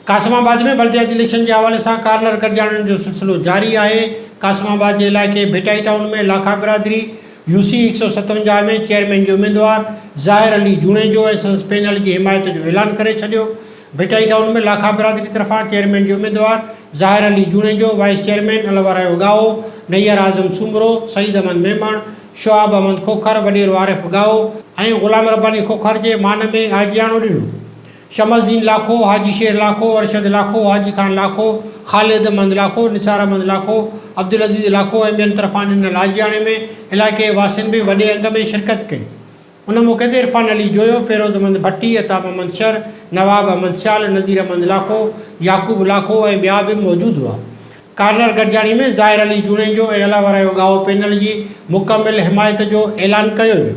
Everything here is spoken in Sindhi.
قاسم آباد ۾ بلدياتي اليڪشن جي حوالي سان ڪارنر گڏجاڻين جو سلسلو جاري آهي. قاسم آباد جي علائقي ڀٽائي ٽائون ۾ لاکا برادري يو سي 157 ۾ چيئرمين جي اميدوار ظاهر علي جوڻيجو ۽ سندس پينل جي حمايت جو اعلان ڪري ڇڏيو. ڀٽائي ٽائون ۾ لاکا برادري طرفان چيئرمين جي اميدوار ظاهر علي جوڻيجو، وائيس چيئرمين الهورايو ڳاهو، نيئر اعظم سومرو، سعيد احمد ميمڻ، شهاب احمد کوکر، وڏيرو عارف ڳاهو ۽ غلام رباني کوکر جي مان ۾ آجياڻو ڏنو. شمس الدين لاکو، حاجي شير لاکو، ارشد لاکو، حاجي خان لاکو، خالد احمد لاکو، نثار احمد لاکو، عبدالعزيز لاکو ۽ ٻين طرفان ڏنل آجياڻي ۾ علائقي واسين به وڏي انگ ۾ شرڪت ڪئي. ان موقعي تي عرفان علي جويو، فيروز احمد ڀٽي، عطا محمد شر، نواب احمد سيال، نذير احمد لاکو، يعقوب لاکو ۽ ٻيا به موجود هئا. ڪارنر گڏجاڻي ۾ ظاهر علي جوڻيجو ۽ الله ورايو ڳاهو پينل جي مڪمل حمايت جو اعلان ڪيو ويو.